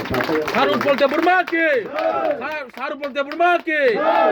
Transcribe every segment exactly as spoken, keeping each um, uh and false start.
Sar Utpal Debbarma ki! Sar, Sar Utpal Debbarma ki!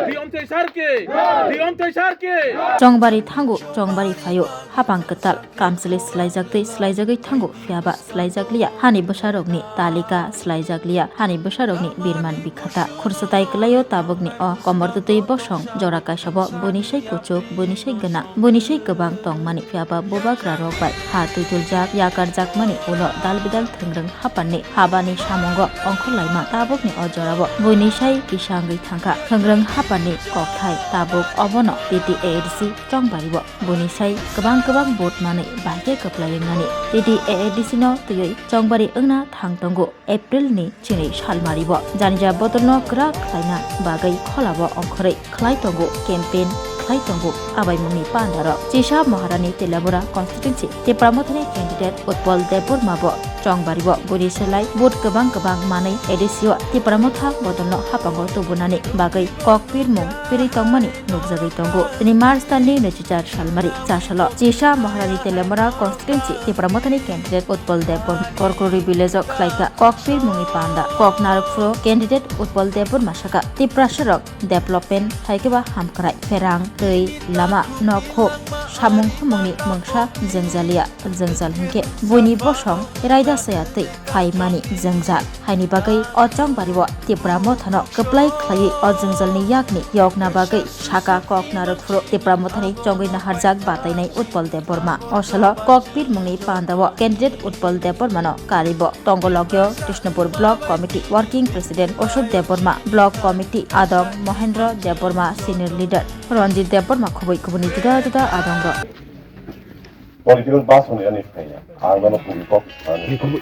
Di Omthai Sar ki! Di Omthai Sar ki! Chongbari thango, chongbari phaio, hapang kwtal, kamchwlwi swlaijak tei swlaijagwi thango, phiyaba swlaijakliya, hani bwsarokni talika swlaijakliya, hani bwsarokni birman bikhata. Khursatai kwlaio tabukni o komor twtwi bosong jora kaisabo buini sai kuchuk, buini sai gwnang, buini sai kwbang tongmani, phiyaba bubagrarok bai ha twituljak, yakarjakmani ulo dal bidal thwngrwng hapanni habani samungo ongkhorlaima tabukni o jorao buini sai kisa wngwi thangkha. Thwngrwng hapanni kokthai tabuk obono T T A A D C chongbario buini sai kwbang kwbang vote manwi bahai khe kwplai wngnani T T A A D C no twiwi chongbari wngna thang tongo. April ni chini salmari bo janija bodolno kwrak khlaina bagwi kholabo ongkhorwi khlai tongo, campaign khlai tongo. Abaimungni pandarok Chisa Maharani Telamura constituency Tipra Mothani candidate Utpal Debbarma bo chongbari bo buini selai vote kwbang kwbang manwi A D C o Tipra Motha bodolno hapango tubunani bagwi kokpirmung pirwi tongmani nukjagwi tongo. Tini March talni naichichar salmari chasalo Chisa Maharani Telamura constituency Tipra Mothani candidate Utpal Debbarma Korkori village o khlaikha kokpirmungni panda. Kok narwkphuru candidate Utpal Debbarma saka Tiprasarok development hai khe ba hamkrai, pherang, twi, lama, nokhuk, samung humungni mungsa jwngjaliya jwngjal hinkhe buini bosong raida saya twi phaimani jwngjal. Haini bagwi o chongbari o Tipra Mothano kwplai khlaiwi o jwngjalni yakni yokna bagwi saka kok narwkphuru Tipra Mothani chongwi naharjak batainai Utpal Debbarma. O salo kokpirmungni pandao candidate Utpal Debbarmano karibo tongo lokyo Krishnapur Block Committee Working President Ashok Debbarma, Block Committee adong Mohendra Debbarma, Senior Leader Ranjit Debbarma khoboi khoboni juda juda adongrok. Political bus hwnwi ani phaiya. Ang nono puri kok swkang. Khumkhui.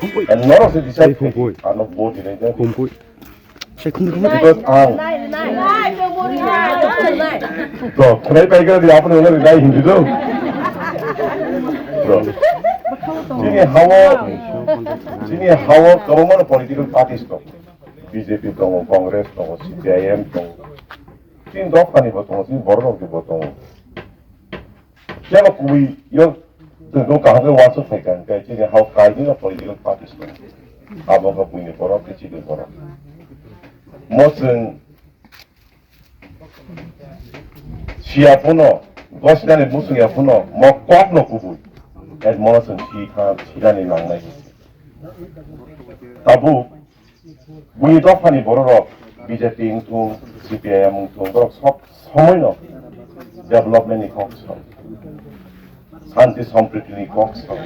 Khumkhui. And norok se decide khai. Khumkhui. Ano vote dinai da. Khumkhui. Sai khumkhui khumkhui. Because ang. Bro, khwnai pai kha di apni wngna rinai hindi do. Bro. Chini hawo, chini hawo kwbangma political parties dong. B J P dong, Congress dong, C P I M dong. Chini dophani bo dong, chini borok rok bo dong. Phiya ba kubui yo, chwng kaham khe uansuk phaikha, hwnkhe chini hao kainwi no political parties tongo. Abo wngkha buini borok tei chini borok. Mo chwng siya phano, gosnani muchung ya phano, mo kok no kubui. Et mo chwng si kha, sinani nangnai. Tabuk, Buini dophani bororok B J P wngthung, C P I M wngthung, borok sob somoino development ni kok sao, santi sompriti ni kok sao.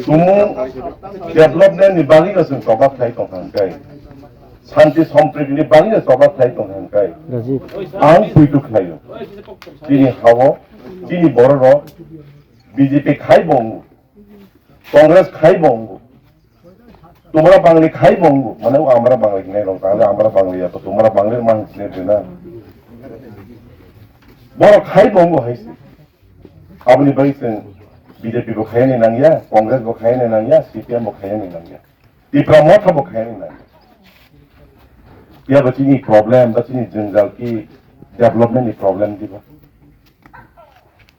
Tumung development ni bagwi no chwng choba khlai tongkha hwnkhe, santi sompriti ni bagwi no choba khlai tongkha hwnkhe, Rajiv. Ang puitu khlaio. Chini hao, chini bororok B J P khai bo wngo. Congress khai bo wngo. Tumra Bangli khai bo wngo. Mane o amra Bangli hinai rok, tahle amra Bangli ya, to tumra Bangli ma hinai rwna. Borok khai bo wngo hai se. Aboni bagwi chwng B J P bo khaina nangya, Congress bo khaina nangya, C P M bo khaina nangya. Tipra Motha bo khaina nangya. Ya ba chini problem, ba chini jwngjal ki development ni problem diba.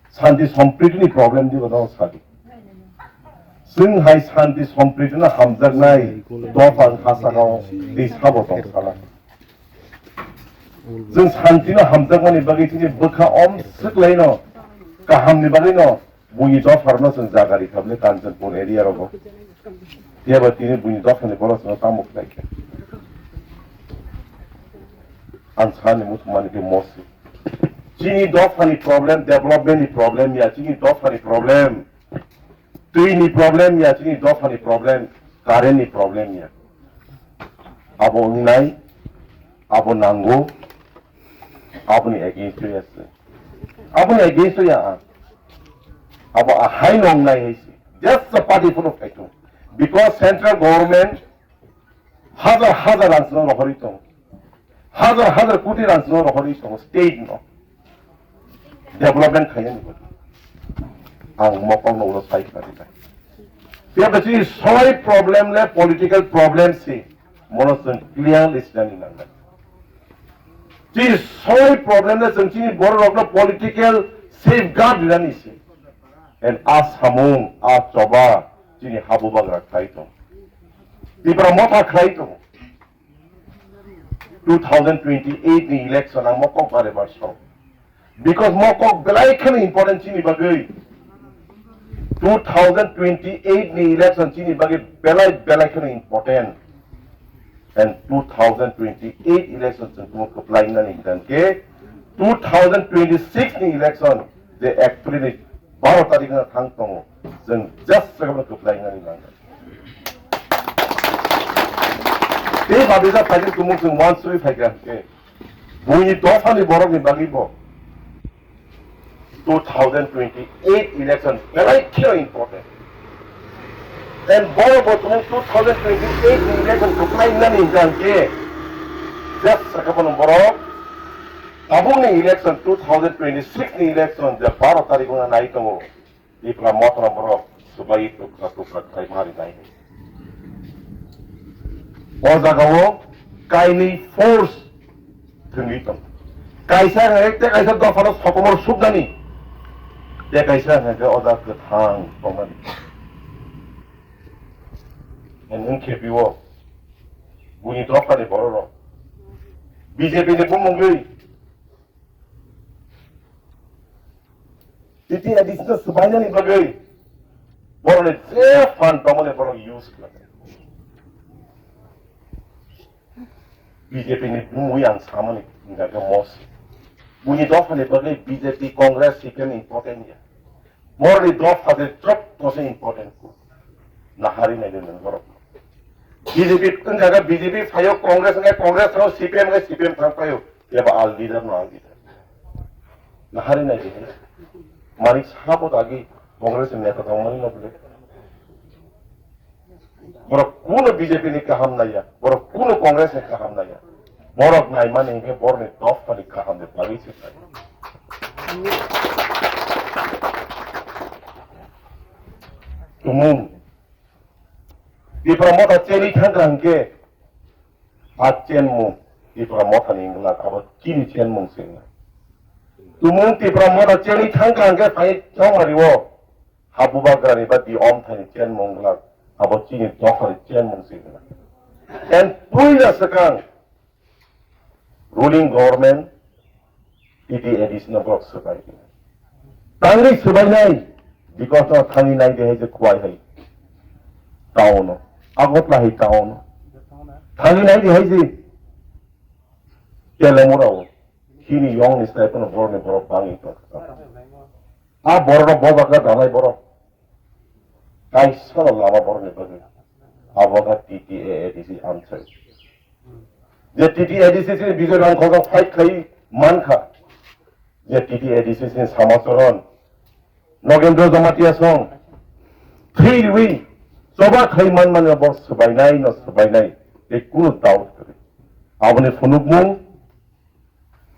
Santi sompriti ni problem di bono sadi. Chwng hai santi sompriti no hamjaknai dopha wngkha sakao tei sabo tong sala. Chwng santi no hamjakmani bagwi chini bwkha om swklaino kahamni bagwi no buini dopha rwno chwng jaga rikha bwle Kanchanpur area rogo. Phiya ba tini buini dophani borok chwngno tamo khlai kha. Ang sani muthungmani khe mosi. Chini dophani problem, development ni problem ya, chini dophani problem, twi ni problem ya, chini dophani problem, current ni problem ya. Abo wngnai, abo nango, aboni against o ya se. Aboni against o ya ang. Abo ahai no wngnai hai se. Just a party photo phaito. Because central government Hajar hajar rang chwng rohorwi tongo. Hajar hajar koti rang chwng rohorwi tongo state no. Development khainani bagwi. Ang mokol no ulo sai kha rinai. Phiya ba chini sobai problem le political problem se. Mono chwng clearly sinani nangnai. Chini sobai problem le chwng chini borok rokno political safeguard rinani se. And a samung, a choba, chini habubagra khlai tong. Tipra Motha khlai tong. Two thousand twenty-eight ni election ang mokok bare barsong. Because mokok belai kheno important chini bagwi. Two thousand twenty-eight ni election chini bagwi belai belai kheno important. And two thousand twenty-eight election chwng tamo kwplai nani hwnkhe two thousand twenty-six ni election je April ni baro tarikh no thang tongo, chwng just sakano kwplai nani nangkha. Tei babija phaikhe tumung chwng wansugwi phaikha hwnkhe buini dophani borokni bagwi bo two thousand twenty-eight election belai kheno important. And borok bo tumung two thousand twenty-eight ni election kwplai nani hwnkha hwnkhe just sakha phano borok tabukni election two thousand twenty-six ni election je baro tarikh no nai tongo. Tipra Motha borok swbai tukra tukra khai mari nai. O jagao kainwi force thwngwi tong. Kaisa hai te kaisa dophano sokomor suknani. Te kaisa hai te o jaga kwthang tongmani. En wngkhe biwo buini dophani bororok B J P ni bumungwi T T A D C no swbainani bagwi borokni je fund tongmani borok use khlai. B J P ni bumui ang samani hwnka khe mos. Buini dophani bagwi B J P, Congress, C P M important ya. Borokni dopha je joto se important. Nahari nai de nang borok. B J P wngkha khe B J P phaio Congress wngkha Congress thang C P M wngkha C P M thang phaio. Eba al leader no al leader. Nahari nai de. Manik sabo dagi Congress ni neta tong mani no bole. Borok kuno B J P ni kaham naiya, borok kuno Congress ni kaham naiya. Borok naimani hingke borok ni dopha ni kaham ni bagwi se nai. Tumung. Tipra Motha cheni thangkha hingke a chenmung Tipra Motha ni wngla abo chini chenmung se wngla. Tumung Tipra Motha cheni thangkha hingke phai chongmari o. Habubagrani ba di omthani chenmung glak, abo chini dophani chenmung se glak. And puila swkang ruling government T T A D C no borok swbai. Tangwi swbainai, because no thangwi nai de hai je Khowai hai town o, Agartala hai town o. Thangwi nai de hai je Telemura o. Chini yong ni sai kono borok ni borok bangwi tongkha. A borok no bojak na danai borok. Kaisa no lama borok ni bagwi. Abo kha T T A A D C amchai. Je T T A A D C chini Bijoy Rangkhol rok fight khai mankha. Je T T A A D C chini Samacharan, Nogendra Jamatia song, thwi rwi, choba khai man mani bo swbainai no swbainai. Tei kunu doubt kwrwi. Aboni phunukmung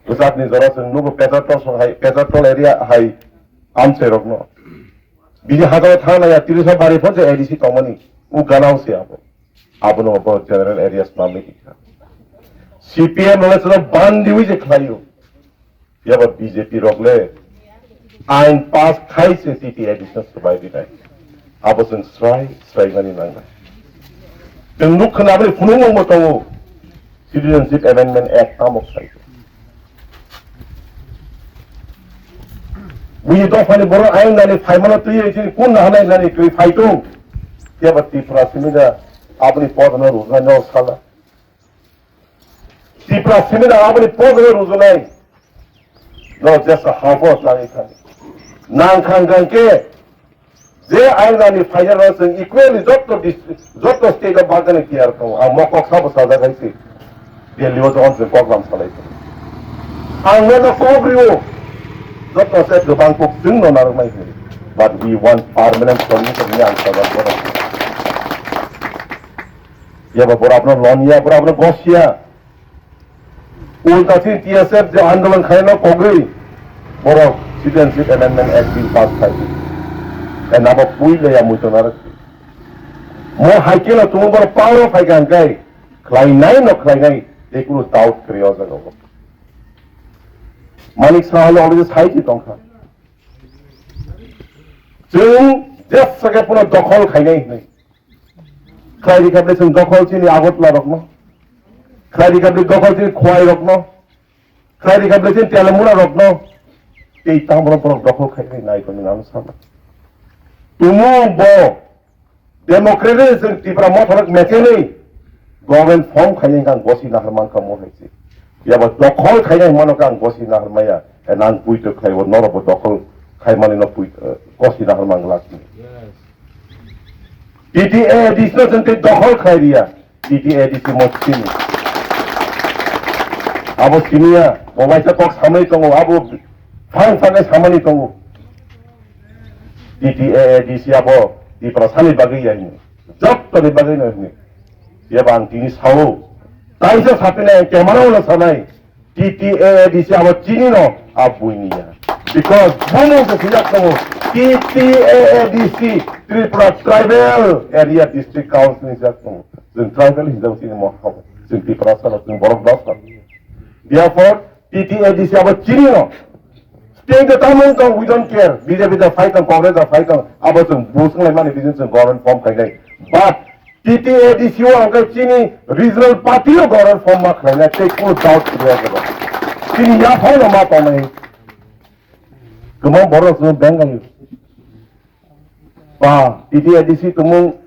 Bwsakni jora chwng nugo Pechartol song hai, Pechartol area hai amchairokno. Bini hajao thang naiya, tiriso bari phonse A D C tongmani, u ganao se abo. Abono bo general area swnamwi rikha. C P M rokle chwla bandiwi je khlaio. Yaba B J P rokle ain pass khai se T T A D C no swbai rinai. Abo chwng srai srai mani nangnai. Chwng nuk khna aboni phunukmung bo tongo. Citizenship Amendment Act tamo khlai. Buini dophani borok ayang nani phaimano twiwi chini kun nahanai nani twi phaitung. Keba Tripura simi da aboni podno rujnai no sala. Tripura simi da aboni podno rujnai. No jesa habo tani thani. Nang khang khang ke Je ainani phainano chwng equally jotto dis-, jotto state o bagani tiyar tongo. Ang mokok sabo sajak hai se. Delhi o jokon chwng program salai tongo. Ang nono kok rio. Jotto se kwbang kok chwng no narwknai hwnwi. But we want permanent solution hwnwi ang sajak bono. Yaba borok no lon ya, borok no gos ya. Ulta chini T S F je andolon khaina kogwi borok Citizenship Amendment Act bill pass khai. Khe nabo puila ya muitongnarok. Mo hai khe no tongo borok power o phai kha hwnkhe khlainai no khlainai tei kunu doubt kwrwi o jaga o. Manik Saha le already sai se tongkha. Chwng Jesa khe phano dokhol khainai hinwi. Khlai rikha bwle chwng dokhol chini Agartala rokno. Khlai rikha bwle dokhol chini Khowai rokno. Khlai rikha bwle chini Telamura rokno. Tei tamo borok dokhol khainai nai tongwi ang sana. Tumung bo democratic chwng Tipra Motha rok mechenwi government form khainai ang bosi nahar mankha mo hai se. Yaba dokhol khainai mano khe ang bosi nahar maya. E nang puito khlaibo norokbo dokhol khaimani no pui-, eh, bosi nahar mang lak. T T A D C no chwng tei dokhol khlai riya. T T A D C mo sini. Abo siniya, bo waisa kok samani tongo, abo phang phang samani tongo. T T A A D C abo Tiprasani bagwi ya hini. Jottoni bagwi no hini. Yaba ang tini sao. Taisa sapinai, camera ulo sanai. T T A A D C abo chini no, a buini ya. Because bumung se sijak tongo. T T A A D C, Tripura Tribal Area District Council ni sijak tongo. Chwng tribal hinjak chini mo hao. Chwng Tiprasa rok, chwng borok dos rok. Therefore, T T A D C abo chini no. State da tamung tong, we don't care. B J P da fight tong, Congress da fight tong. Abo chwng busung lai mani business chwng government form khai nai. But T T A D C o ang khe chini regional party o government form ma khlai nai tei kunu doubt kwrwi ya khe. Chini yaphang no ma tongnai. Kwbang borok chwng beng gai. Ba, T T A D C tumung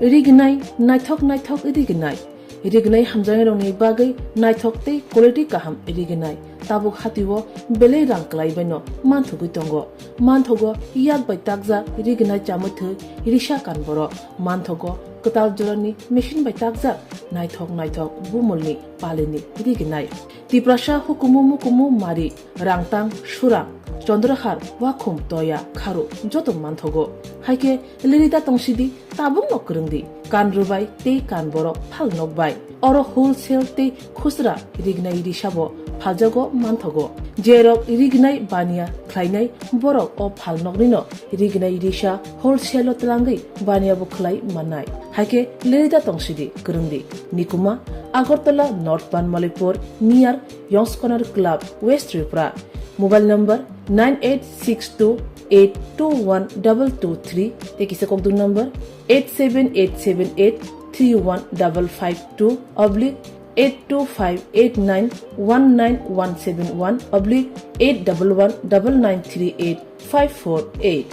Rignai, naithok naithok rignai. Rignai hamjaknairokni bagwi naithok tei quality kaham rignai. Tabuk hatio belai rang kwlaibaino manthogwi tongo. Manthogo yak bai takjak rignai chamwi thwi risa kan borok. Manthogo kwtal jorani machine bai takjak naithok naithok bumulni palini rignai. Tiprasa hukumu mukumu mari, rangtang, surang, chondrahar, wakhum, toya, kharu joto manthogo. Haikhe lirida tongsidi, tabukno kwrwngdi, kan rwbai tei kan borok phal nokbai. Oro wholesale tei khusra rignai risabo phaljago manthogo. Jerok rignai baniya khlainai borok o phalnoknino rignai risa wholesale-o twlangwi baniyabo khlai mannai. Haikhe lirida tongsidi kwrwngdi. Nikuma, Agartala North Banmalipur, near Yongs Corner Club, West Tripura. Mobile number nine eight six two eight two one double two three tei kisa kokdung number eight seven eight seven eight three one double five two oblique eight two five eight nine one nine one seven one oblique eight double one double nine three eight five four eight.